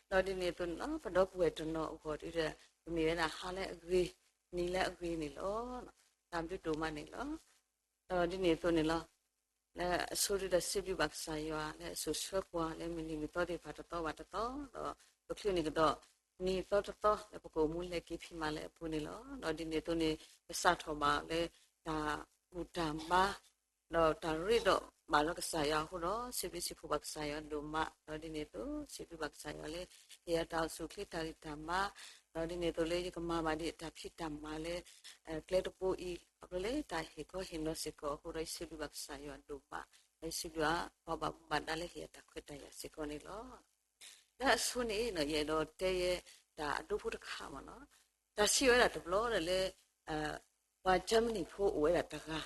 ဒီးဒ်န့ၣ်အသိးန့ၣ်လီၤ, ပဒီပုၢ်ဝဲၢ်တနီၤအဂီၢ်ဒ်ဒီး ပမ့ၢ်ဝဲဒၣ်ဟါလၢအဂ့ၤ, နံၤလၢအဂ့ၤန့ၣ်လီၤ. တၢ်ဘျုးဒိၣ်မးန့ၣ်လီၤ. ဒီးဒ်န့ၣ်အသိးန့ၣ်လီၤ, လၢအဆိဒ်ဒီးစံးဘျုးဘၣ်ကစၢ်ယွၤ လၢအစိာ်ဆှၢပှၤလၢမုၢ်နံၤမုၢ်သီသ့ၣ်တဖၣ်တသီဘၣ်တသီ, ဒီးပချုးန့ၢ်ကဒီး နံၤသီတသီလၢပကအိၣ်မူလဲၤက့ၤဖံးမၤလၢအပူၤန့ၣ်လီၤ. ဒီးဒ်န့ၣ်အသိးန့ၣ် ပစးထီၣ်ဘၣ်လၢတၢ်ဘူၣ်တၢ်ဘါ ဒီးတၢ်ရ့ဒီးဘၣ်လၢကစၢ်ယွၤအဃိဒီး စံးဘျုးစံးဖှိၣ်ဘၣ်ကစၢ်ယွၤဒိၣ်မး. ဒီးဒ်န့ၣ်အသိး စံးဘျုးဘၣ်ကစၢ်ယွၤလၢ ဟ့ၣ်ယၤတၢ်အိၣ်ဆူၣ်အိၣ်ချ့တၢ်ဂံၢ်တၢ်ဘါ, ဒီးဒ်န့ၣ်အသိးလၢယကမၤဘၣ်ဒံးတၢ်ဖံးတၢ်မၤလၢ ကျဲတဘိအံၤ ခီဖျိလၢတၢ်ဟ့ၣ်ခီဟ့ၣ်နီၤစ့ၢ်ကီးအဃိဒီး ယစံးဘျုးဘၣ်ကစၢ်ယွၤဒိၣ်မး. ဒီးယစံးဘျုးဘၣ်ပှၤဘၣ်မူဘၣ်ဒါလၢဟ့ၣ်ယၤတၢ်ခွဲးတၢ်ယာ်စ့ၢ်ကီးန့ၣ်လီၤ. လၢအဆိန့ၣ် ယအဲၣ်ဒိးတဲယဲ တၢ်အဒိဖိတခါမ့ၢ်နီၤ, တၢ်စံးဝဲဒၣ်တဘျီဒီးလၢ ပှၤ Germany ဖိအိၣ်ဝဲဒၣ်တဂၤ,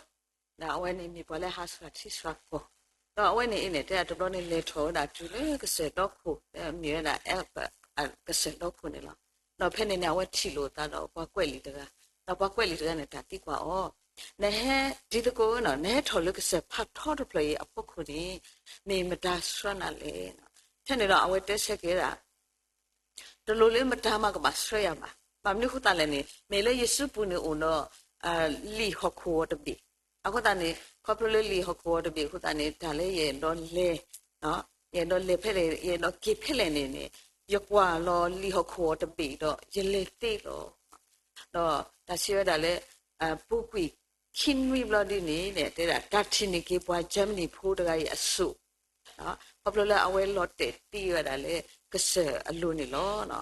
ဒီးအဝဲန့ၣ်မ့ၢ်ပှၤလၢဟးဆှၣ်ထံဆှၣ်ကီၢ်, ဒီးအဝဲန့ၣ်အံၤန့ၣ် တဲဒၣ်တဘျီန့ၣ် လဲၤထီၣ်ဝဲဒၣ်တုၤလၢကစၢၢ်ဒီခိၣ် မ့ၢ်ဝဲဒၣ် ကစၢၢ်ဒီခိၣ်န့ၣ်လီၤ. ဒီးဖဲန့ၣ်န့ၣ် အဝဲထံၣ်လိာ်အသးဒီးပှၤကွဲးလံာ်တဂၤ, ဒီးပှၤကွဲးလံာ်တဂၤန့ၣ် တၢ်သံကွၢ်အီၤ, နဟဲ ဒ်သကိးနီၤ နဟဲထီၣ်လၢကစၢၢ်ဖးထီတဖျၢၣ်အံၤအဖီခိၣ်န့ၣ် မ့ၢ်မတၤဆှၢနၤလဲၣ်. ဖဲန့ၣ်ဒီးအဝဲတဲဆၢက့ၤဝဲဒၣ် တလိၣ်လၢမတၤမးကဘၣ်ဆှၢယၤဘၣ်. ဘၣ်မနုၤအဃိသတးလဲၣ်န့ၣ် မ့ၢ်လၢယစုပူၤန့ၣ်အိၣ်ဒီး လံာ်ဟီၣ်ခိၣ်ဂီၤတဘ့ၣ်အဃိသတးန့ၣ် ခီဖျိလၢလံာ်ဟီၣ်ခိၣ်ဂီၤတဘ့ၣ်အဃိသတးန့ၣ် တၢ်လၢယအဲၣ်ဒိးလဲၤ ယအဲၣ်ဒိးလဲၤဖဲလဲၣ် ယအဲၣ်ဒိးက့ၤဖဲလဲၣ်န့ၣ်န့ၣ် ယကွၢ်လီၤလံာ်ဟီၣ်ခိၣ်ဂီၤတဘ့ၣ်ဒီး ယလဲၤသ့လီၤ. ဒီးတၢ်စံးဝဲဒၣ်လၢ ပူၤကွံာ်ခံနွံဘျီဒ်န့ၣ် တဲဒၣ် တၢ်ထံၣ်န့ၢ်က့ၤပှၤ Germany ဖိတဂၤအံၤအစိၣ် ခီဖျိလၢအဝဲလီၤတဲာ်တံၢ်ဝဲဒၣ်လၢကစၢၢ်အလိၤန့ၣ်လီၤ.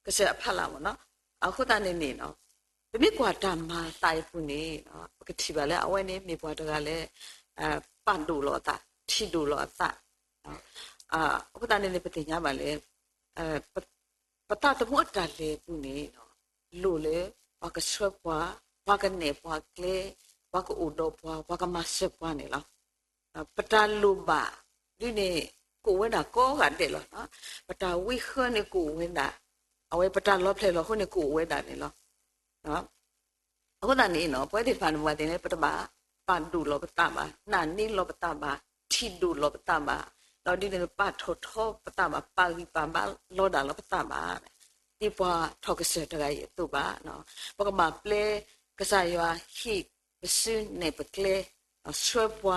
ကစၢၢ်အဖီလာ်မ့ၢ်နီၤ. အဃိသတးန့ၣ်န့ၣ် ပမ့ၢ်ကွၢ်တၢ်မၤအသးအံၤအပူၤန့ၣ် ပကထံၣ်ဘၣ်လၢအဝဲန့ၣ်မ့ၢ်ပှၤတဂၤလၢ ပာ်ဒိၣ်လီၤအသး, ထံၣ်ဒိၣ်လီၤအသး. အဃိသတးန့ၣ်န့ၣ် ပသ့ၣ်ညါဘၣ်လၢ ပသးသမူအတၢ်လဲၤအပူၤန့ၣ် လိၣ်လၢပှၤကဆှၢပှၤ, ပှၤကနဲၣ်ပှၤကျဲ, ပှၤကအိၣ်ဒီးပှၤ, ပှၤကမၤစၢၤပှၤန့ၣ်လီၤ. ပတၢ်လိၣ်ဘၣ်ဒ်န့ၣ် ကအိၣ်ဝဲဒၣ်ကိးဂၤဒဲးလီၤ. ပတၢ်ဝံဃၢန့ၣ်ကအိၣ်ဝဲဒၣ်, အဝဲပတၢ်လီၤဖျဲၣ်လီၤဟိန့ၣ်ကအိၣ်ဝဲဒၣ်န့ၣ်လီၤ. အဃိသတးန့ၣ် ပဝဲသ့ၣ်တဖၣ်န့ၣ် ပဘၣ်သ့ၣ်န့ၣ် ပတဘၣ်ပာ်ဒိၣ်လီၤပသးဘၣ်, နာ်န့ၢ်လီၤပသးဘၣ်, ထံၣ်ဒိၣ်လီၤပသးဘၣ်, ဒီးဒ်န့ၣ်ပာ်ထီၣ်ထီပသးဘၣ်, ပာ်ဂံၢ်ပာ်ဘါလီၤဒၣ်လီၤပသးဘၣ်, ဒ်ပှၤထီၣ်ကစၢၢ်တဂၤအံၤအသိးဘၣ်. ပကဘၣ်ပျဲကစၢ်ယွၤဟ့ၣ်ပစုနဲၣ်ပကျဲ, ဆှၢပှ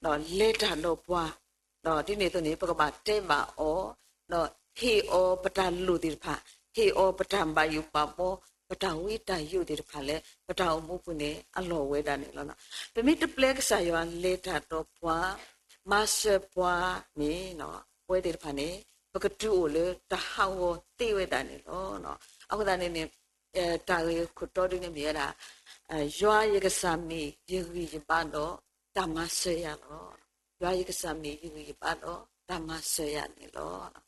ၤ, ဒီးလဲၤတၢ်ဒီးပှၤ, ဒီးဒ်န့ၣ်အသိးန့ၣ် ပကဘၣ်တဲဘၣ်အီၤ, ဒီးဟ့ၣ်အီၤပတၢ်လိၣ်သ့ၣ်တဖၣ်, ဟ့ၣ်အီၤပတၢ်ဘၣ်ယိၣ်ဘၣ်ဘီ, ပတၢ်ဝံတၢ်ယိာ်သ့ၣ်တဖၣ်လၢ ပတၢ်အိၣ်မူပူၤန့ၣ် အလီၢ်အိၣ်ဝဲဒၣ်န့ၣ်လီၤ. ပမ့ၢ်တပျဲကစၢ်ယွၤလဲၤတၢ်ဒီးပှၤ, မၤစၢၤပှၤန့ၣ် ပဝဲသ့ၣ်တဖၣ်န့ၣ် ပကတုၤအိၣ်လၢတၢ်ဟးဂီၤသ့ဝဲဒၣ်န့ၣ်လီၤ. အဃိသတးန့ၣ်န့ၣ် တၢ်ဂ့ၢ်ခိၣ်တီဒ်န့ၣ်မ့ၢ်ဝဲဒၣ် ယွၤယကစၢ်မ့ၢ်ယဂံၢ်ယဘါဒီး တၢ်မၤစၢၤယၤလီၤ. ယွၤယကစၢ်မ့ၢ်ယဂံၢ်ယဘါဒီး တၢ်မၤစၢၤယၤန့ၣ်လီၤ.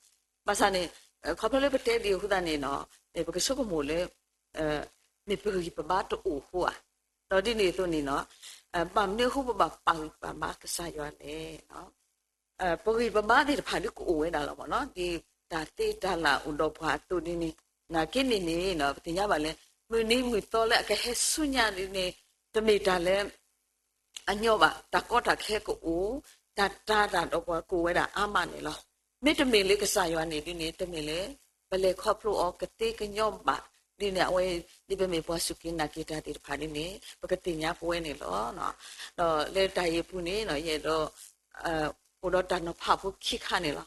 ဘၣ်ဆၣ်န့ၣ် ခီဖျိလၢပတဲဒ်အဃိသတးန့ၣ်နီၤ ပကဆိကမိၣ်လၢ မ့ၢ်ပဂံၢ်ပဘါတအိၣ်အဃိဧါ. ဒီးဒ်န့ၣ်အသိးန့ၣ်နီၤ ဘၣ်မနုၤအဃိပဘၣ်ပာ်ဂံၢ်ပာ်ဘါကစၢ်ယွၤလဲၣ်. ပဂံၢ်ပဘါသ့ၣ်တဖၣ်ဒ်ကအိၣ်ဝဲဒၣ်လီၤမ့ၢ်နီၤ ဒ်တၢ်သ့တၢ်လၢ်အိၣ်ဒီးပှၤအသိးဒ်န့ၣ် နာ်က့န့ၣ်န့ၣ် ပသ့ၣ်ညါဘၣ်လၢ မုၢ်နံၤမုၢ်သီလၢအကဟဲဆူညါဒ်န့ၣ် တမ့ၢ်တၢ်လၢ အညီဘၣ် တၢ်ကီတၢ်ခဲကအိၣ် တၢ်တာ်တၢ်ဒီးပှၤကအိၣ်ဝဲဒၣ်အါမးန့ၣ်လီၤ. မ့တမ့ၢ်လၢကစၢ်ယွၤန့ၣ်ဒ်န့ၣ် တမ့ၢ်လၢ ပလဲၤခီဖျိအီၤကသ့ကညီဘၣ် ဒ်န့ၣ် အဝဲ ဒ်ပမ့ၢ်ပှၤစူၢ်က့ၤနာ်က့ၤတၢ်သ့ၣ်တဖၣ်ဒ်န့ၣ် ပကသ့ၣ်ညါပဝဲန့ၣ်လီၤ. ဒီးလၢတၢ်အံၤအပူၤန့ၣ် ယအဲၣ်ဒိး အိၣ်ဒီးတၢ်နီၤဖးဖိခံခါန့ၣ်လီၤ.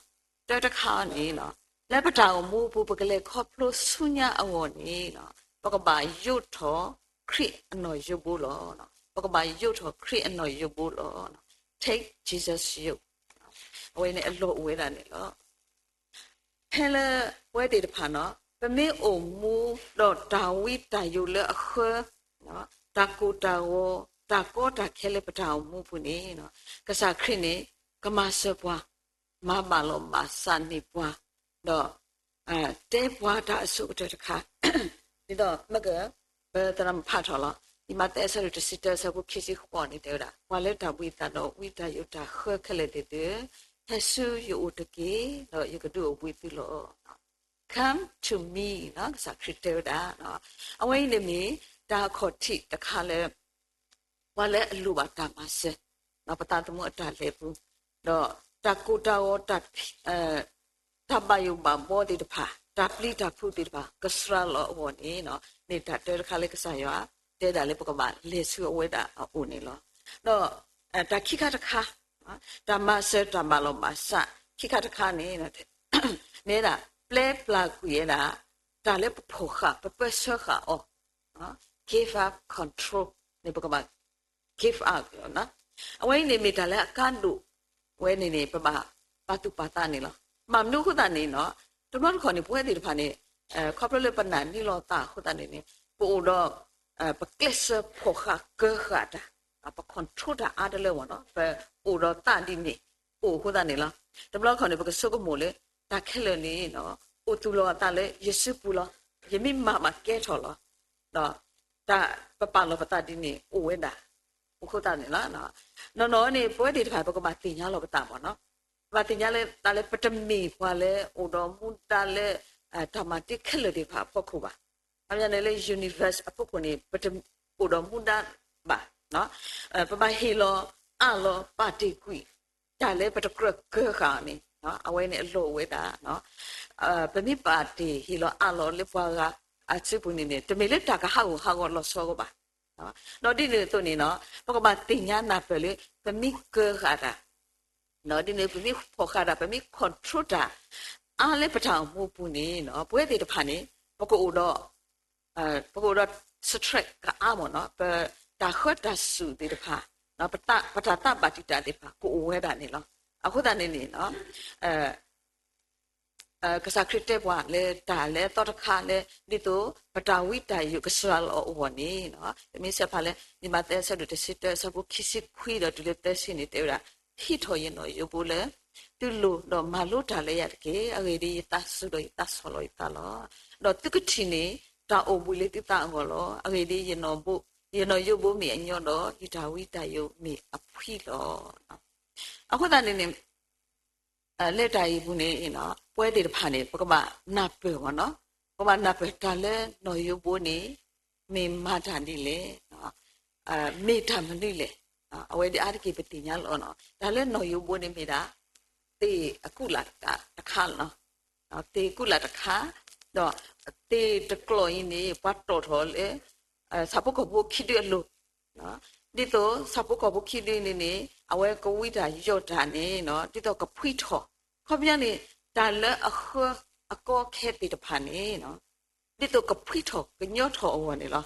တၢတခါအံၤန့ၣ် လၢပတၢ်အိၣ်မူအပူၤ ပကလဲၤခီဖျိဆူညါအဂီၢ်န့ၣ် ပကဘၣ်ယိးထီၣ်ခရံာ်အနီၣ်ယိးဘိလီၤ. ပကဘၣ်ယိးထီၣ်ခရံာ်အနီၣ်ယိးဘိလီၤ. Take Jesus yoke အဝဲန့ၣ်အလီၢ်အိၣ်ဝဲဒၣ်န့ၣ်လီၤ. ဖဲလၢပဝဲသ့ၣ်တဖၣ်နီၤ ပမ့ၢ်အိၣ်မူဒီးတၢ်ဝံတၢ်ယိးလၢအဃၢ တၢ်ကိၢ်တၢ်ဂီၤ တၢ်ကီတၢ်ခဲလၢပတၢ်အိၣ်မူအပူၤန့ၣ် ကစၢ်ခရံာ်န့ၣ် ကမၤစၢၤပှၤ မၤဘၣ်လီၤဘၣ်စးန့ၢ်ပှၤ ဒီး တဲပှၤတၢ်အဆိကတၢၢ်တခါ ဒ်သိးမ့ၢ်က ပသရၣ်မုၣ်ဖးထီၣ်လီၤ. လံာ်မးသဲအဆၢဒိၣ်တဆံတၢ အဆၢဖိခံဆံဃိးန့ၣ် တဲဝဲဒၣ် ပှၤလၢတၢ်ဘှံးသးဒီးဝံတၢ်ယိးတၢ်ဃၢခဲလၢာ်သ့ၣ်သုဧၢ, ဟဲဆူယအိၣ်တက့ၢ်, ဒီးယကဒုးအိၣ်ဘှံးသုလီၤ. Come to me နီၤ, ကစၢ်ခရံာ်တဲဝဲဒၣ်. အဝဲအံၤန့ၣ်မ့ၢ် တၢ်အခီၣ်ထံးတခါလၢ ပှၤလၢအလိၣ်ဘၣ်တၢ်မၤစၢၤ ပသးသမူအတၢ်လဲၤပူၤ, ဒီးတၢ်ကိၢ်တၢ်ဂီၤ တၢ် တၢ် တၢ်ဘၣ်ယိၣ်ဘၣ်ဘီသ့ၣ်တဖၣ်, တၢ်ပျံၤတၢ်ဖုးသ့ၣ်တဖၣ် ကစှၤလီၤအဂီၢ်န့ၣ် မ့ၢ်တၢ်တၢတခါလၢကစၢ်ယွၤတဲဒၣ်လၢပကဘၣ်လဲၤဆူအဝဲဒၣ်အအိၣ်န့ၣ်လီၤ. ဒီး တၢ်ခံခါတခါ, တၢ်မၤစၢၤတၢ်ဘၣ်လီၤဘၣ်စး ခံခါတခါန့ၣ် မ့ၢ်ဝဲဒၣ် ပျဲပျၢ်ကွံာ်ဝဲဒၣ် တၢ်လၢပဖီၣ်ဃာ် ပပၢဆှၢဃာ်အီၤ give up control န့ၣ် ပကဘၣ် give up လီၤ. အဝဲအံၤန့ၣ်မ့ၢ်တၢ်လၢအကါဒိၣ်ဝဲန့ၣ်န့ၣ် ပဘၣ်ပာ်သူၣ်ပာ်သးန့ၣ်လီၤ. မ့ၢ်မနုၤအဃိသတးန့ၣ် တဘျီတခီၣ်န့ၣ် ပဝဲသ့ၣ်တဖၣ်န့ၣ် ခီဖျိလၢပနာ်န့ၢ်လီၤသးအဃိသတးန့ၣ်န့ၣ် ပအိၣ်ဒီး ပကျဲးစၢးဖီၣ်ဃာ်ကၢဃာ်တၢ်, ပ control တၢ်အါတလၢမ့ၢ်နီၤ ပအိၣ်ဒီးသးဒ်န့ၣ် အိၣ်အဃိသတးန့ၣ်လီၤ. တဘျီတခီၣ်န့ၣ် ပကဆိကမိၣ်လၢ တၢ်ခဲလၢာ်န့ၣ် အိၣ်သူၣ်လီၤအသးလၢယစုပူၤလီၤ. ယမ့ၢ်မၤဘၣ်ကဲထီၣ်လီၤ. ဒီးတၢ်ပပာ်လီၤပသးဒ်န့ၣ် အိၣ်ဝဲဒၣ် အိၣ်ဃိသတးန့ၣ်လီၤ. နီၢ်နီၢ်န့ၣ် ပဝဲသ့ၣ်တဖၣ် ပကဘၣ်သ့ၣ်ညါလီၤပသးမ့ၢ်နီၤ. ပဘၣ်သ့ၣ်ညါလၢသးလၢပတမ့ၢ်ပှၤလၢအိၣ်ဒီးမူဒါလၢ တၢ်မၤတ့ခဲလၢာ်သ့ၣ်တဖၣ်အဖီခိၣ်ဘၣ်. ခီပညီန့ၣ်လၢ universe အဖီခိၣ်န့ၣ် ပတအိၣ်ဒီးမူဒါဘၣ်. ပဘၣ်ဟ့ၣ်လီၤအးလီၤပာ်တ့ၢ်ကွံာ် တၢ်လၢပတကြၢးကၢဃာ်အီၤန့ၣ် အဝဲန့ၣ်အလီၢ်အိၣ်ဝဲဒၣ် ပမ့ၢ်ပာ်တ့ၢ်ဟ့ၣ်လီၤအးလီၤလၢပှၤဂၤအစုပူၤန့ၣ်န့ၣ် တမ့ၢ်လၢတၢ်ကဟးဂူာ်ဟးဂီၤလီၤဆီဂီၢ်ဘၣ်. ဒီးဒ်န့ၣ်အသိးန့ၣ် ပကဘၣ်သ့ၣ်ညါနၢ်ပၢၢ်လၢ ပမ့ၢ်ကၢဃာ်တၢ် ဒ်န့ၣ် ပမ့ၢ်ဖီၣ်ဃာ်တၢ် ပမ့ၢ် control တၢ် အါလၢပတၢ်အိၣ်မူအပူၤန့ၣ် ပဝဲသ့ၣ်တဖၣ်န့ၣ် ပကအိၣ်ဒီး ပကအိၣ်ဒီး stress ကအါမ့ၢ်နီၤ ပတၢ်ဃၢတၢ်စူၣ်သ့ၣ်တဖၣ် ပတၢ်သးဘၣ်တံာ်တာ်သ့ၣ်တဖၣ် ကအိၣ်ဝဲဒၣ်န့ၣ်လီၤ. အဃိသတးန့ၣ်န့ၣ် ကစၢ်ခရံာ်တဲပှၤလၢတၢ်လၢအသီတခါလၢ ဒ်သိးပတၢ်ဝံတၢ်ယိးကစှၤလီၤအဂီၢ်န့ၣ် ပမ့ၢ်ဆဲးဖးလၢ လံာ်မးသဲအဆၢဒိၣ်တဆံတၢ အဆၢဖိခံဆံခွံဒီးတုၤလၢသၢဆံန့ၣ် တဲဝဲဒၣ် ဟံးထီၣ်ယနီၣ်ယိးဘိလၢ သုလိၤဒီးမၤလိတၢ်လၢယၤတက့ၢ်. အဂ့ၢ်ဒ်အံၤ ယသးစူၤဒီးယသးဆီၣ်လီၤယသးလီၤ. ဒီးသုကထံၣ်န့ၢ်တၢ်အိၣ်ဘှံးလၢသုသးအဂီၢ်လီၤ. အဂ့ၢ်ဒ်အံၤ ယနီၣ်ဘိ, ယနီၣ်ယိးဘိမ့ၢ်အညီဒီး ယတၢ်ဝံတၢ်ယိးမ့ၢ်အဖှံလီၤ. အဃိသတးန့ၣ်န့ၣ် လၢတၢ်အံၤအပူၤန့ၣ် ပဝဲသ့ၣ်တဖၣ်န့ၣ် ပကဘၣ်နၢ်ပၢၢ်မ့ၢ်နီၤ, ပကဘၣ်နၢ်ပၢၢ်တၢ်လၢနီၣ်ယိးဘိန့ၣ် မ့ၢ်မၤတၢ်ဒ်လဲၣ်, မ့ၢ်တၢ်မနုၤလဲၣ်. အဝဲဒၣ်အါတက့ၢ်ပသ့ၣ်ညါလီၤနီၤ. တၢ်လၢနီၣ်ယိးဘိန့ၣ်မ့ၢ်ဒၣ် သ့ၣ်အကူၣ်လၢ်တခါ, သ့ၣ်ကူၣ်လၢ်တခါ, ဒီးသ့ၣ်တကျိၤအံၤန့ၣ် ပှၤတီၣ်ထီၣ်လၢ ဆၣ်ဖိကီၢ်ဖိခံဒုအလိၤ, ဒ်သိးဆၣ်ဖိကီၢ်ဖိခံဒုန့ၣ်န့ၣ် အဝဲကဝံတၢ်ယိးတၢ်န့ၣ် ဒ်သိးကဖှံထီၣ်, ခီပညီန့ၣ် တၢ်လၢအဃၢအကီခဲသ့ၣ်တဖၣ်န့ၣ် ဒ်သိးကဖှံထီၣ်ကညီထီၣ်အဂီၢ်န့ၣ်လီၤ.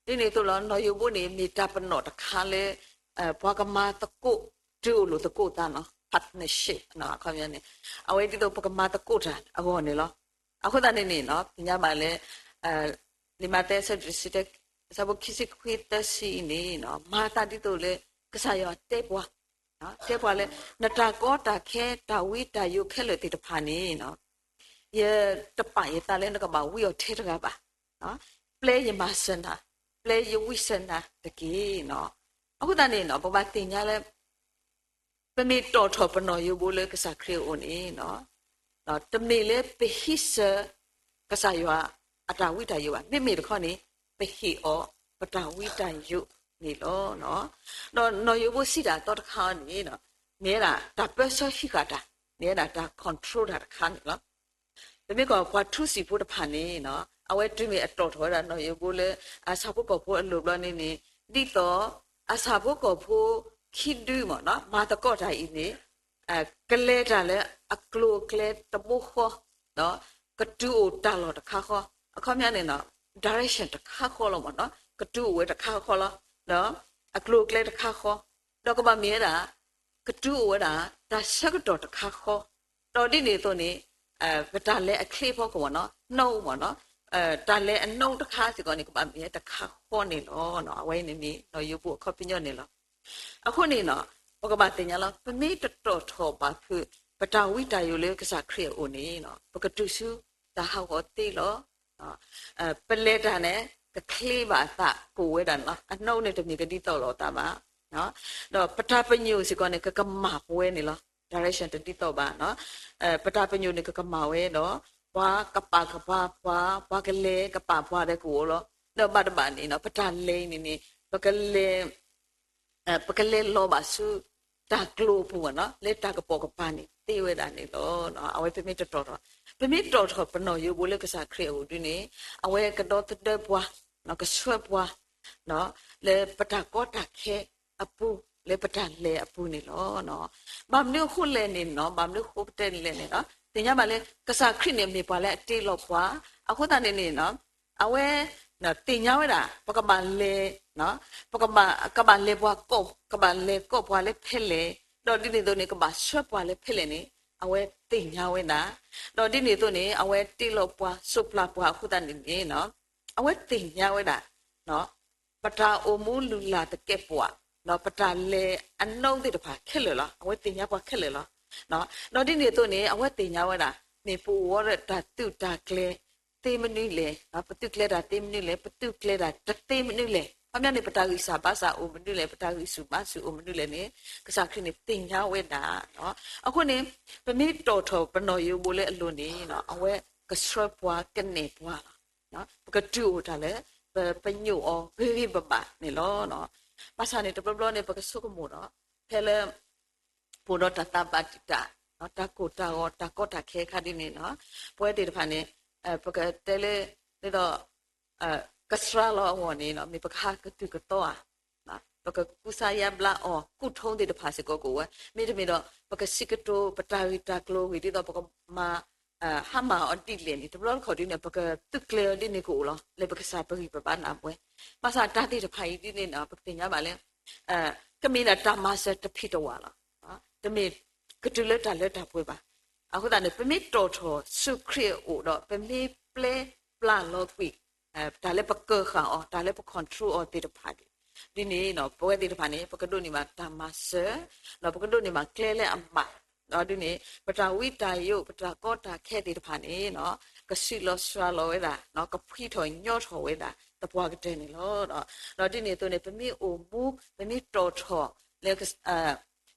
ဒီးဒ်န့ၣ်အသိးလီၤ နီၣ်ယိးဘိန့ၣ် မ့ၢ်တၢ်ပနီၣ်တခါလၢ ပှၤကမၤသကိး တုၤအိၣ်လိာ်သကိးသးနီၤ partnership ခီပညီန့ၣ် အဝဲဒ်သိးပကမၤသကိးတၢ်အဂီၢ်န့ၣ်လီၤ. အဃိသတးန့ၣ်န့ၣ် သ့ၣ်ညါဘၣ်လၢ လံာ်မးသဲအဆၢဒိၣ်တဆံတၢ အဆၢဖိခံဆံခွံသၢဆံအံၤန့ၣ် မၤသးဒ်သိးလၢ ကစၢ်ယွၤတဲပှၤ, တဲပှၤလၢ နတၢ်ကီတၢ်ခဲတၢ်ဝံတၢ်ယိးခဲလၢာ်သ့ၣ်တဖၣ်န့ၣ် ယတပာ်ယသးလၢနကဘၣ်ဝံအီၤထဲတဂၤဘၣ်. ပျဲယမၤစၢၤနၤ, ပျဲယဝံစၢၤနၤတက့ၢ်. အဃိသတးန့ၣ် ပဘၣ်သ့ၣ်ညါလၢ ပမ့ၢ်တီၣ်ထီၣ်ပနီၣ်ယိးဘိလၢကစၢ်ခရံာ်အအိၣ်န့ၣ် တမ့ၢ်လၢပဟံးဆၢ ကစၢ်ယွၤအတၢ်ဝံတၢ်ယိးဘၣ်. မ့မ့ၢ်တခီန့ၣ် ပဟ့ၣ်အီၤပတၢ်ဝံတၢ်ယိးန့ၣ်လီၤ. ဒီးနီၣ်ယိးဘိစံးတၢ်အသီတခါန့ၣ် မ့ၢ်ဝဲဒၣ်တၢ်ပၢဆှၢဟံးဃာ်တၢ်, မ့ၢ်ဝဲဒၣ်တၢ် control တၢ်တခါန့ၣ်လီၤ. ပမ့ၢ်ကွၢ်ပှၤထူစံာ်ဖိတဖၣ်န့ၣ် အဝဲတုၤမ့ၢ်အတီၣ်ထီၣ်ဝဲဒၣ်နီၣ်ယိးဘိလၢ အဆၣ်ဖိကီၢ်ဖိအလိၤဘျီန့ၣ်န့ၣ် ဒ်သိး အဆၣ်ဖိကီၢ်ဖိခံဒုမ့ၢ်နီၤ မၤသကိးတၢ်အံၤန့ၣ် ကလဲၤတၢ်လၢအကျိၤအကျဲတဘိဃီ, ကတုၤအိၣ်တၢ်လီၢ်တခါဃီ, အခီပညီန့ၣ်နီၤ direction တခါဃီလီၤမ့ၢ်နီၤ ကတုၤအိၣ်ဝဲတခါဃီလီၤ, ဒီးအကျိၤအကျဲတခါဃီ, ဒီးကဘၣ်မ့ၢ်ဝဲဒၣ် ကတုၤအိၣ်ဝဲဒၣ် တၢ်ဆၢကတီၢ်တခါဃီ, ဒီးဒ်န့ၣ်အသိးန့ၣ် ပတၢ်လဲၤအချ့ဖီခိၣ်မ့ၢ်နီၤ နှုတ်မ့ၢ်နီၤ တၢ်လဲၤအနှုတ်တခါစ့ၢ်ကီးန့ၣ် ကဘၣ်မ့ၢ်တခါဃီန့ၣ်လီၤ. အဝဲအံၤန့ၣ်မ့ၢ်နီၣ်ယိးဘိအခီပညီန့ၣ်လီၤ. အဃိန့ၣ်နီၤ ပကဘၣ်သ့ၣ်ညါလီၤ ပမ့ၢ်တတီၣ်ထီၣ်ဘၣ်ဖုး ပတၢ်ဝံတၢ်ယိးလၢကစၢ်ခရံာ်အအိၣ်န့ၣ် ပကတုၤဆူတၢ်ဟးဂီၤသ့လီၤ. ပလဲၤတၢ်န့ၣ် ကချ့ဘၣ်သးကအိၣ်ဝဲဒၣ်န့ၣ်လီၤ. အနှုတ်န့ၣ်တမ့ၢ်ကဒ်သိးလိာ်အသးဘၣ်. ဒီးပတၢ်ပညိၣ်စ့ၢ်ကီးန့ၣ် ကကမၣ်ပဝဲန့ၣ်လီၤ. direction တဒ်သိးဘၣ်. ပတၢ်ပညိၣ်န့ၣ် ကကမၣ်ဝဲဒီး ပှၤကပာ်ကပၤပှၤ, ပှၤကလဲၤကပာ်ပှၤဒီးကအိၣ်လီၤ. ဒီးဘၣ်တဘၣ်န့ၣ် ပတၢ်လဲၤအံၤန့ၣ်န့ၣ် ပကလဲၤ ပကလဲၤလီၤဘၣ်ဆူ တၢ်ကျိၤအပူၤဘၣ်နီၤ လၢတၢ်ကပိာ်ကပၤန့ၣ်သ့ဝဲဒၣ်န့ၣ်လီၤ. အဝဲပမ့ၢ်တတီၣ်ထီၣ်, ပမ့ၢ်တီၣ်ထီၣ်ပနီၣ်ယိၤဘိလၢကစၢ်ခရံာ်အအိၣ်ဒုန့ၣ်, အဝဲကဒီသဒၢပှၤ, ကဆှၢပှၤ လၢပတၢ်ကီတၢ်ခဲအပူၤ, လၢပတၢ်လဲၤအပူၤန့ၣ်လီၤ. ဘၣ်မနုၤအဃိလဲၣ်န့ၣ်နီၤ, ဘၣ်မနုၤအဃိပတဲန့ၣ်လဲၣ်န့ၣ်နီၤ, သ့ၣ်ညါဘၣ်လၢ ကစၢ်ခရံာ်န့ၣ်မ့ၢ်ပှၤလၢအတ့လီၤပှၤ, အဃိသတးန့ၣ်န့ၣ်နီၤ, အဝဲ သ့ၣ်ညါဝဲဒၣ် ပကဘၣ်လဲၤ, ပကဘၣ်, ကဘၣ်လဲၤပှၤကိး, ကဘၣ်လဲၤကိးပှၤလၢဖဲလဲၣ်, ဒီးဒ်န့ၣ်အသိးန့ၣ် ကဘၣ်ဆှၢပှၤလၢဖဲလဲၣ်န့ၣ် အဝဲသ့ၣ်ညါဝဲဒၣ်, ဒီးဒ်န့ၣ်အသိးန့ၣ် အဝဲတ့လီၤပှၤ စိးပျၢ်ပှၤအဃိသတးန့ၣ်န့ၣ်နီၤ, အဝဲသ့ၣ်ညါဝဲဒၣ် ပတၢ်အိၣ်မူလုၢ်လၢ်သကဲးပဝး, ဒီးပတၢ်လဲၤအနီၣ်သ့ၣ်တဖၣ်ခဲလၢာ်လီၤ. အဝဲသ့ၣ်ညါပှၤခဲလၢာ်လီၤ. ဒီးဒ်န့ၣ်အသိးန့ၣ် အဝဲသ့ၣ်ညါဝဲဒၣ် မ့ၢ်ပအိၣ်ဝဲဒီးတၢ်သုးတၢ်ကျဲၤသ့မနုၤလဲၣ်, ပသုးကျဲၤတၢ်သ့မနုၤလဲၣ်, ပသုးကျဲၤတၢ်တသ့မနုၤလဲၣ်, ခီပညီန့ၣ် ပတၢ်ဂံၢ်စၢ်ဘါစၢ်အိၣ်မနုၤလဲၣ်, ပတၢ်ဂံၢ်ဆူၣ်ဘါဆူၣ်အိၣ်မနုၤလဲၣ်န့ၣ် ကစၢ်ခရံာ်န့ၣ်သ့ၣ်ညါဝဲဒၣ်. အဃိန့ၣ် ပမ့ၢ်တီၣ်ထီၣ်ပနီၣ်ယိၤဘိလၢအလိၤန့ၣ် အဝဲကဆှၢပှၤကနဲၣ်ပှၤလီၤ. ပကတုၤအိၣ်တၢ်လၢ ပပညိၣ်အီၤဂ့ၤဂ့ၤဘၣ်ဘၣ်န့ၣ်လီၤ. ဘၣ်ဆၣ်န့ၣ် တဘျီဘျီန့ၣ် ပကဆိကမိၣ်ဒီး ဖဲလၢ ပအိၣ်ဒီးတၢ်သးဘၣ်တံာ်တာ်, တၢ်ကိၢ်တၢ်ဂီၤ တၢ်ကီတၢ်ခဲအခါဒ်န့ၣ်နီၤ, ပဝဲသ့ၣ်တဖၣ်န့ၣ် ပကတဲလၢ ဒ်သိး ကစှၤလီၤအဂီၢ်န့ၣ် မ့ၢ်ပကဟးကသုၣ်ကသီဧါ, ပကကူစါယါဘျါအီၤ ကူၣ်ထီသ့ၣ်တဖၣ်စ့ၢ်ကီးကအိၣ်ဝဲ, မ့တမ့ၢ်ဒီး ပကစံးကတိၤပတၢ်ဂ့ၢ်တၢ်ကျိၤအဂ့ၢ် ဒ်သိးပကမၤ ဟါမၢ်အီၤဒ်လဲၣ်န့ၣ် တဘျီတခီၣ်ဒ်န့ၣ် ပကသုးကျဲၤအီၤဒ်န့ၣ်ကအိၣ်လီၤ. လၢပကစၢ်ပဂံၢ်ပဘါနၢ်ပှဲၤ, ဘၣ်ဆၣ်တၢ်သ့ၣ်တဖၣ်အံၤဒ်န့ၣ်နီၤ ပကသ့ၣ်ညါဘၣ်လၢ ကမ့ၢ်ဒၣ်တၢ်မၤစၢၤတဖံးတဝၢ်လီၤ. တမ့ၢ်ကတုၤလၢတၢ်လၢတၢ်ပှဲၤဘၣ်. အဃိသတးန့ၣ် ပမ့ၢ်တီၣ်ထီၣ်ဆူခရံာ်အအိၣ်ဒီး ပမ့ၢ်ပျဲပျၢ်လီၤကွံာ် တၢ်လၢပကၢၢ်ဃာ်အီၤ တၢ်လၢပ control အီၤသ့ၣ်တဖၣ်န့ၣ် ဒ်န့ၣ်နီၤ ပဝဲသ့ၣ်တဖၣ်န့ၣ် ပကဒိးန့ၢ်ဘၣ်တၢ်မၤစၢၤ, ဒီးပကဒိးန့ၢ်ဘၣ်ကျဲလၢအဘၣ်, ဒီးဒ်န့ၣ် ပတၢ်ဝံတၢ်ယိး ပတၢ်ကီတၢ်ခဲသ့ၣ်တဖၣ်န့ၣ်နီၤ ကဆံးလီၤစှၤလီၤဝဲဒၣ်, ကဖှံထီၣ်ညီထီၣ်ဝဲဒၣ်သပှၢ်ကတၢၢ်န့ၣ်လီၤ. ဒီးဒ်န့ၣ်အသိးန့ၣ် ပမ့ၢ်အိၣ်မူ ပမ့ၢ်တီၣ်ထီၣ်လၢ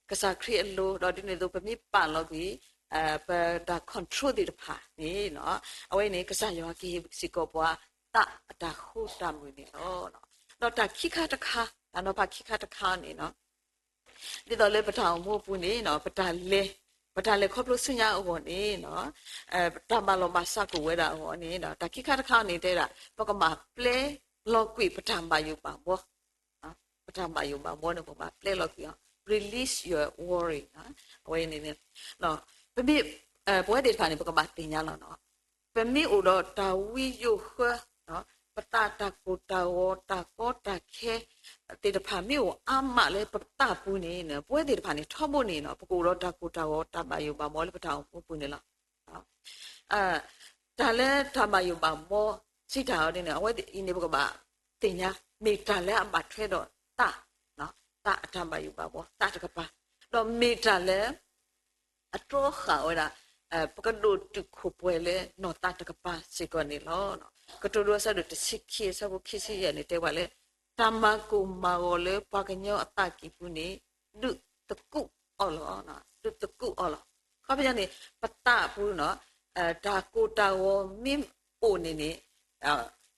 ကစၢ်ခရံာ်အလိၤ ဒီးဒ်န့ၣ်အသိး ပမ့ၢ်ပာ်လီၤကွံာ် ပတၢ် control သ့ၣ်တဖၣ်န့ၣ်နီၤ အဝဲန့ၣ် ကစၢ်ယွၤကဟ့ၣ်စ့ၢ်ကီးပှၤ သးအတၢ်ဃူတၢ်မုာ်န့ၣ်လီၤ. ဒီးတၢ်ခံခါတခါ, တၢ်နီၤဖးခံခါတခါန့ၣ်နီၤ ဒ်သိးလၢပတၢ်အိၣ်မူအပူၤန့ၣ်နီၤ ပတၢ်လဲၤ, ပတၢ်လဲၤခီဖျိဆူညါအဂီၢ်န့ၣ်နီၤ တၢ်ဘၣ်လီၤဘၣ်စးကအိၣ်ဝဲဒၣ်အဂီၢ်န့ၣ် တၢ်ခံခါတခါန့ၣ်တဲဒၣ် ပကဘၣ်ပျဲလီၤကွံာ်ပတၢ်ဘၣ်ယိၣ်ဘၣ်ဘှီ ပတၢ်ဘၣ်ယိၣ်ဘၣ်ဘှီန့ၣ် ပကဘၣ်ပျဲလီၤကွံာ်အီၤ release your worry အဝဲန့ၣ် ပမ့ၢ်, ပဝဲသ့ၣ်တဖၣ်န့ၣ် ပကဘၣ်သ့ၣ်ညါလီၤနီၤ ပမ့ၢ်အိၣ်ဒီးတၢ်ဝံယိးဃၢ, ပသးတၢ်ကိၢ်တၢ်ဂီၤ တၢ်ကီတၢ်ခဲသ့ၣ်တဖၣ် မ့ၢ်အိၣ်အါမးလၢပသးပူၤန့ၣ် ပဝဲသ့ၣ်တဖၣ်န့ၣ် ထီဘိန့ၣ်နီၤ ပကအိၣ်ဒီးတၢ်ကိၢ်တၢ်ဂီၤ တၢ်ဘၣ်ယိၣ်ဘၣ်ဘှီလၢပတၢ်အိၣ်မူပူၤန့ၣ်လီၤ. တၢ်လၢတၢ်ဘၣ်ယိၣ်ဘၣ်ဘှီ စံးတၢ်အီၤဒ်န့ၣ် အဝဲအံၤန့ၣ် ပကဘၣ်သ့ၣ်ညါ မ့ၢ်တၢ်လၢအဘၣ်ထွဲဒီးသး, သးအတၢ်ဘၣ်ယိၣ်ဘၣ်ဘှီ သးတကပၤ, ဒီးမ့ၢ်တၢ်လၢ အတြီဃာ်ဝဲဒၣ် ပကဒိၣ်တုာ်ခိၣ်ပှဲၤလၢနီၢ်သးတကပၤစ့ၢ်ကီးန့ၣ်လီၤ. ကတိၤဒိအဆၢဒိၣ်တဆံခံ အဆၢဖိခံဆံယဲၢ်န့ၣ် တဲဝဲလၢ တၢ်မၤကိၢ်မၤဂီၤလၢပှၤကညီအသးကံၢ်ပူၤန့ၣ် ဒုးသကူးအီၤလီၤ, ဒုးသကူးအီၤလီၤ. ခီပညီန့ၣ် ပသးပူၤနီၤ တၢ်ကိၢ်တၢ်ဂီၤမ့ၢ်အိၣ်န့ၣ်န့ၣ်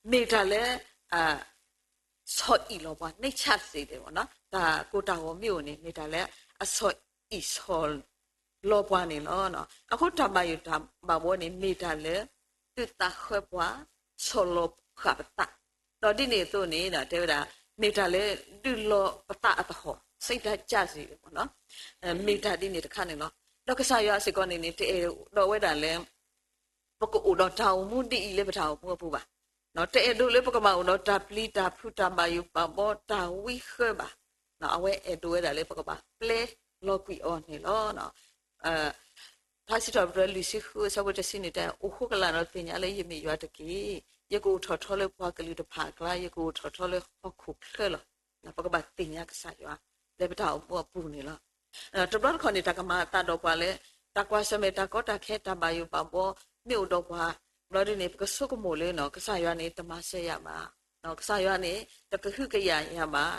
မ့ၢ်တၢ်လၢ ဆီၣ်အံၣ်လီၤပှၤ နံၣ်ဆၣ်စ့ၢ်ကီး တၢ်ကိၢ်တၢ်ဂီၤမ့ၢ်အိၣ်န့ၣ် မ့ၢ်တၢ်လၢအဆီၣ်အံၣ်ဆီၣ်လီၤပှၤန့ၣ်လီၤ. အဃိတၢ်ဘၣ်ယိၣ်ဘၣ်ဘှီန့ၣ် မ့ၢ်တၢ်လၢ သုးသးဃၢပှၤ ဆီၣ်လီၤဃာ်ပသး, ဒီးဒ်န့ၣ်အသိးန့ၣ် တဲဝဲဒၣ် မ့ၢ်တၢ်လၢဒုးလီၤပသးအသဟီၣ် စိတ်ဓာတ်ကျစေ မ့ၢ်တၢ်ဒ်န့ၣ်တခါန့ၣ်လီၤ. ဒီးကစၢ်ယွၤစ့ၢ်ကီးန့ၣ်န့ၣ် တအဲၣ်ဒိးဝဲဒၣ်လၢ ပကအိၣ်ဒီးတၢ်အိၣ်မူဒ်အံၤလၢပတၢ်အိၣ်မူအပူၤဘၣ်. တအဲၣ်ဒိးလၢပကဘၣ်အိၣ်ဒီးတၢ်ပျံၤတၢ်ဖုးတၢ်ဘၣ်ယိၣ်ဘၣ်ဘှီတၢ်ဝံဃၢဘၣ်. အဝဲအဲၣ်ဒိးဝဲဒၣ်လၢပကဘၣ်ပျဲလီၤကွံာ်အီၤန့ၣ်လီၤ. ထါစံးထီၣ်ပတြၢၤလွံၢ်ဆံဃု အဆၢဖိတဆံန့ၣ်တဲ အိၣ်ဃိကလာ်ဒီးသ့ၣ်ညါလၢယမ့ၢ်ယွၤတက့ၢ်. ယကအိၣ်ထီၣ်ထီလၢပှၤကလုာ်တဖၣ်အကျါ, ယကအိၣ်ထီၣ်ထီလၢဟီၣ်ခိၣ်ချၢလီၤ. ပကဘၣ်သ့ၣ်ညါကစၢ်ယွၤ လၢပတၢ်အိၣ်မူအပူၤန့ၣ်လီၤ. တဘျီတခီၣ်န့ၣ် တၢ်ကမၤအသးဒီးပှၤလၢ တၢ်ကွၢ်ဆၢၣ်မဲာ်တၢ်ကီတၢ်ခဲတၢ်ဘၣ်ယိၣ်ဘၣ်ဘှီ မ့ၢ်အိၣ်ဒီးပှၤ ဘျီဒ်န့ၣ် ပကဆိကမိၣ်လၢ ကစၢ်ယွၤန့ၣ် တမၤစၢၤယၤဘၣ်. ကစၢ်ယွၤန့ၣ် တကဟုကယာ်ယၤဘၣ်.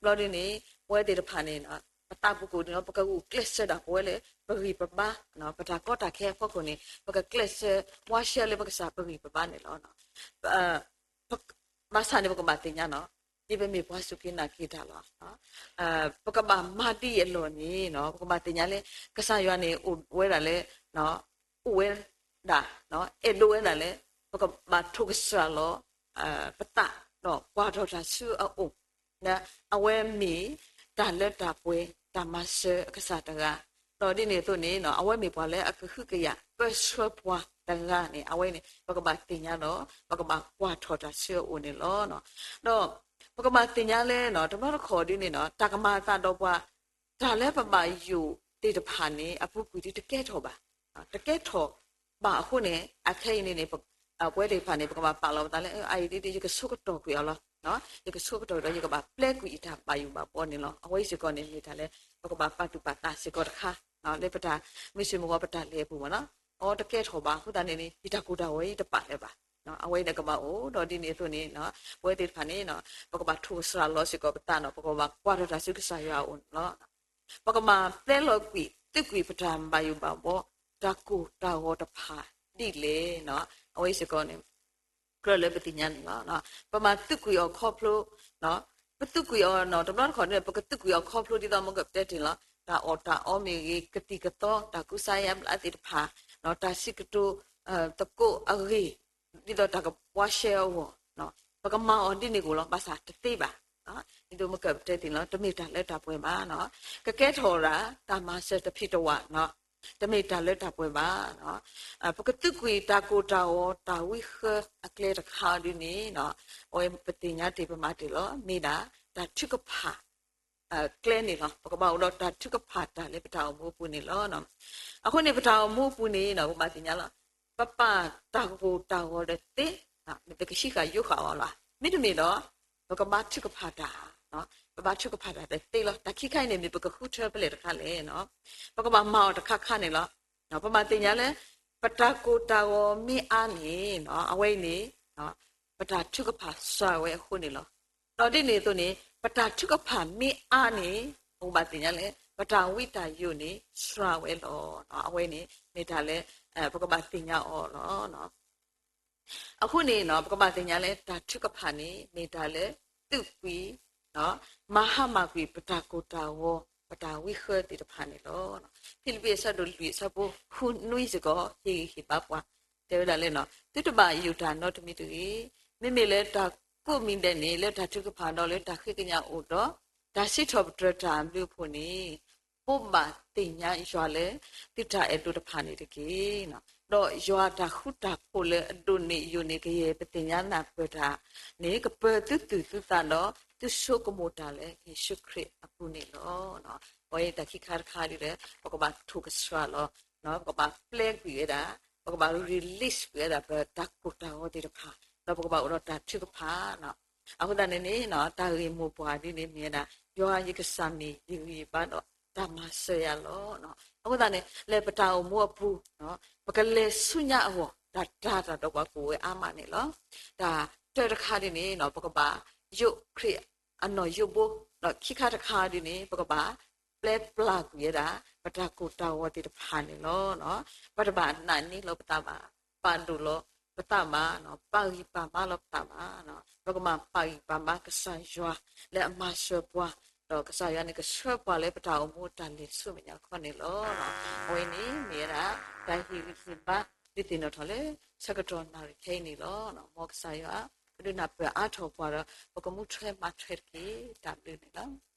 ဘျီဒ်န့ၣ် ပဝဲသ့ၣ်တဖၣ်န့ၣ် ပသးပူၤကိၣ်န့ၣ် ပကဂုာ်ကျဲးစၢးဒၣ်ပဝဲလၢ ပဂံၢ်ပဘါ ပတၢ်ကီတၢ်ခဲအဖီခိၣ်န့ၣ် ပကကျဲးစၢး ဘှါရှဲလၢပကစၢ်ပဂံၢ်ပဘါန့ၣ်လီၤ. ဘၣ်ဆၣ်န့ၣ် ပကဘၣ်သ့ၣ်ညါနီၤ ဒ်ပမ့ၢ်ပှၤစူၢ်က့ၤနာ်က့ၤတၢ်လီၤ. ပကဘၣ်မၤဒ်အံၤအလီၢ်န့ၣ် ပကဘၣ်သ့ၣ်ညါလၢ ကစၢ်ယွၤန့ၣ် အိၣ်ဝဲဒၣ်လၢ အိၣ်ဝဲဒၣ် အဲၣ်ဒိးဝဲဒၣ်လၢ ပကဘၣ်ထိၣ်ကစှၤလီၤ ပသး ဒီးကွၢ်ထီၣ်တၢ်ဆူအအိၣ်, အဝဲမ့ၢ်တၢ်လၢတၢ်ပှဲၤ တၢ်မၤစၢၤအကစၢ်တဂၤ, ဒီးဒ်န့ၣ်အသိးန့ၣ် အဝဲမ့ၢ်ပှၤလၢအကဟုကယာ်ပၢဆှၢပှၤတဂၤန့ၣ် အဝဲန့ၣ် ပကဘၣ်သ့ၣ်ညါဒီး ပကဘၣ်ကွၢ်ထီၣ်တၢ်ဆူအအိၣ်န့ၣ်လီၤ. ဒီးပကဘၣ်သ့ၣ်ညါလၢ တဘျီတခီၣ်ဒ်န့ၣ် တၢ်ကမၤအသးဒီးပှၤ တၢ်လၢပဘၣ်ယိၣ်သ့ၣ်တဖၣ်န့ၣ် အပူၤကွံာ်ဒ်တကဲထီၣ်ဘၣ်, တကဲထီၣ်ဘၣ်အဃိန့ၣ် အခဲအံၤန့ၣ်န့ၣ် ပဝဲသ့ၣ်တဖၣ်န့ၣ် ပကဘၣ်ပာ်လီၤပသးလၢ အအံၤဒ်ယကဆိကတီၢ်ကွံာ်အီၤလီၤ. ယကဆိကတီၢ်ဒီး ယကဘၣ်ပျဲကွံာ်ယတၢ်ဘၣ်ယိၣ်ဘၣ်ဘှီန့ၣ်လီၤ. အဝဲအံၤစ့ၢ်ကီးန့ၣ် မ့ၢ်တၢ်လၢ ပကဘၣ်ပာ်သူၣ်ပာ်သးစ့ၢ်ကီးတခါ လၢပတၢ်မုၢ်ဆ့ၣ်မုၢ်ဂီၤပတၢ်လဲၤအပူၤမ့ၢ်နီၤ, အီတကဲထီၣ်ဘၣ်အဃိသတးန့ၣ်န့ၣ် ယတၢ်ကိၢ်တၢ်ဂီၤအံၤတပာ်လၢၤဘၣ်. အဝဲအံၤန့ၣ်ကဘၣ်အိၣ်ဒီးဒ်န့ၣ်အသိးန့ၣ် ပဝဲသ့ၣ်တဖၣ်န့ၣ် ပကဘၣ်ထိၣ်ကစှၤလီၤစ့ၢ်ကီးပသးနီၤ, ပကဘၣ်ကွၢ်ထီၣ်တၢ်ဆူကစၢ်ယွၤအအိၣ်န့ၣ်လီၤ. ပကမၤပျဲလီၤကွံာ် သုးကွံာ်ပတၢ်ဘၣ်ယိၣ်ဘၣ်ဘှီ တၢ်ကိၢ်တၢ်ဂီၤတဖၣ်ဒ်လဲၣ်နီၤ, အဝဲအံၤစ့ၢ်ကီးန့ၣ် ကြၢးလၢပသ့ၣ်ညါန့ၣ်လီၤ. ပမၤသုးကွံာ်အီၤခီဖျိ ပသုးကွံာ်အီၤနီၤ, တဘျီတခီၣ်န့ၣ် ပကသုးကွံာ်အီၤခီဖျိဒ်သိးမ့ၢ်ကတဲတ့ၢ်လီၤ, တၢ်အီၣ်တၢ်အီမ့ၢ်ဂ့ၤ, ကသံၣ်ကသီ, တၢ်ကူစါယါဘျါသ့ၣ်တဖၣ်, တၢ်စံးကတိၤသကိးအဂ့ၢ်, ဒ်သိးတၢ်ကဘှါရှဲအဂီၢ်, ပကမၤအီၤဒ်န့ၣ်ကအိၣ်လီၤ, ဘၣ်ဆၣ်တသ့ဘၣ်. ဒ်သိးမ့ၢ်ကတဲတ့ၢ်လီၤ, တမ့ၢ်တၢ်လၢတၢ်ပှဲၤဘၣ်နီၤ, ကကဲထီၣ်ဒၣ် တၢ်မၤစၢၤတဖံးတဝးနီၤ, တမ့ၢ်တၢ်လၢတၢ်ပှဲၤဘၣ်. ပကသုးကွံာ်တၢ်ကိၢ်တၢ်ဂီၤတၢ်ဝံဃၢအကျဲတခါဒ်န့ၣ် အဝဲပသ့ၣ်ညါတ့ၢ်ပမၤတ့ၢ်လီၤ, မ့ၢ်ဒၣ်တၢ်ထုကဖၣ်ကျဲန့ၣ်လီၤ. ပကဘၣ်အိၣ်ဒီးတၢ်ထုကဖၣ်တၢ်လၢပတၢ်အိၣ်မူအပူၤန့ၣ်လီၤ. အဃိန့ၣ် ပတၢ်အိၣ်မူအပူၤန့ၣ် ပဘၣ်သ့ၣ်ညါလီၤ, ပပာ်တၢ်ကိၢ်တၢ်ဂီၤဒီးသ့, မ့ၢ်ပကဟံးဃာ်ယိးဃာ်အီၤလီၤ, မ့တမ့ၢ်ဒီး ပကဘၣ်ထုကဖၣ်တၢ်, ပဘၣ်ထုကဖၣ်တၢ်ဒီးသ့လီၤ. တၢ်ခံခါအံၤန့ၣ် မ့ၢ်ပကဃုထၢဖဲလဲၣ်တခါလဲၣ်, ပကဘၣ်မၤအီၤတခါခါန့ၣ်လီၤ. ပဘၣ်သ့ၣ်ညါလၢ ပတၢ်ကိၢ်တၢ်ဂီၤမ့ၢ်အါန့ၣ် အဝဲအံၤန့ၣ် ပတၢ်ထုကဖၣ်စှၤဝဲအဃိန့ၣ်လီၤ. ဒီးဒ်န့ၣ်အသိးန့ၣ် ပတၢ်ထုကဖၣ်မ့ၢ်အါန့ၣ် ပကဘၣ်သ့ၣ်ညါလၢ ပတၢ်ဝံတၢ်ယိာ်န့ၣ် စှၤဝဲလီၤ. အဝဲန့ၣ် မ့ၢ်တၢ်လၢ ပကဘၣ်သ့ၣ်ညါအီၤလီၤ. အဃိန့ၣ် ပကဘၣ်သ့ၣ်ညါလၢတၢ်ထုကဖၣ်န့ၣ် မ့ၢ်တၢ်လၢသုးကွံာ် မၤဟါမၢ်ကွံာ်ပတၢ်ကိၢ်တၢ်ဂီၤ ပတၢ်ဝံဃၢသ့ၣ်တဖၣ်န့ၣ်လီၤ. ဖံလံးပံးအဆၢဒိၣ်လွံၢ်အဆၢဖိဃုနွံစ့ၢ်ကီး ဟ့ၣ်ဂံၢ်ဟ့ၣ်ဘါပှၤ တဲဝဲဒၣ်လၢ သုတဘၣ်ယိၣ်တၢ်နီတမံၤတဂ့ၤ. မ့မ့ၢ်လၢတၢ်ကိးမံၤဒဲးန့ၣ် လၢတၢ်ထုကဖၣ်ဒီးလၢတၢ်ဃ့ကညးအိၣ်ဒီး တၢ်စံးထီၣ်ပတြၢၤတၢ်အဘျုးအဖှိၣ်န့ၣ် ဘိးဘၣ်သ့ၣ်ညါယွၤလၢ သုတၢ်အဲၣ်ဒိးတဖၣ်န့ၣ်တက့ၢ်. ဒီးယွၤအတၢ်ဃူတၢ်ဖိးလၢအဒိၣ်န့ၢ်ယိာ်န့ၢ်ကယဲၢ်ပသ့ၣ်ညါနၢ်ပၢၢ်တၢ်န့ၣ် ကပၢၤသုသူၣ်သုသးဒီး သုဆိကမိၣ်တၢ်လၢယ့ၣ်ၡူးခရံာ်အပူၤန့ၣ်လီၤ. အဝဲတၢ်ခံခါတခါဒ်လဲၣ် ပကဘၣ်ထိၣ်ကစှၤလီၤ, ပကဘၣ်ပျဲကွံာ်ဝဲဒၣ်, ပကဘၣ် release ကွံာ်ဝဲဒၣ် ပတၢ်ကိၢ်တၢ်ဂီၤသ့ၣ်တဖၣ်, ဒီးပကဘၣ်အိၣ်ဒီးတၢ်ထုကဖၣ် အဃိသတးန့ၣ်န့ၣ် တၢ်ဂ့ၢ်မိၢ်ပှၢ်ဒ်န့ၣ်မ့ၢ်ဝဲဒၣ် ယွၤယကစၢ်မ့ၢ်ယဂံၢ်ယဘါဒီးတၢ်မၤစၢၤယၤလီၤ. အဃိသတးန့ၣ် လၢပတၢ်အိၣ်မူအပူၤ ပကလဲၤဆူညါအဂီၢ် တၢ်တၤတၢ်ဒီးပှၤကအိၣ်ဝဲအါမးန့ၣ်လီၤ. တၢ်တၢတခါဒ်န့ၣ် ပကဘၣ်ယိးခရံာ်အနီၣ်ယိးဘိ, ဒီးခံခါတခါဒ်န့ၣ် ပကဘၣ်ပျဲပျၢ်ကွံာ်ဝဲဒၣ် ပတၢ်ကိၢ်တၢ်ဂီၤသ့ၣ်တဖၣ်န့ၣ်လီၤ. ပတဘၣ်နာ်န့ၢ်လီၤပသးဘၣ်, ပာ်ဒိၣ်လီၤပသးဘၣ်, ပာ်ဂံၢ်ပာ်ဘါလီၤပသးဘၣ်, ပကမၤပာ်ဂံၢ်ပာ်ဘါကစၢ်ယွၤလၢအမၤစၢၤပှၤ, ဒီးကစၢ်ယွၤန့ၣ်ကဆှၢပှၤလၢပတၢ်အိၣ်မူတၢ်လဲၤဆူမဲာ်ညါခီန့ၣ်လီၤ. အဝဲန့ၣ်မ့ၢ်ဝဲဒၣ် တၢ်ဟ့ၣ်ဂံၢ်ဟ့ၣ်ဘါ ဒုးသ့ၣ်နီၣ်ထီၣ်လၢ ဆၢကတီၢ်နၣ်ရံၣ်ခဲအံၤန့ၣ်လီၤ. မ်ကစၢ်ယွၤ ကဒုးနၢ်ပၢၢ်အါထီၣ်ပှၤဒီး ပကမူထွဲမၤထွဲတက့ၢ်. တၢ်ဘျုးန့ၣ်လီၤ.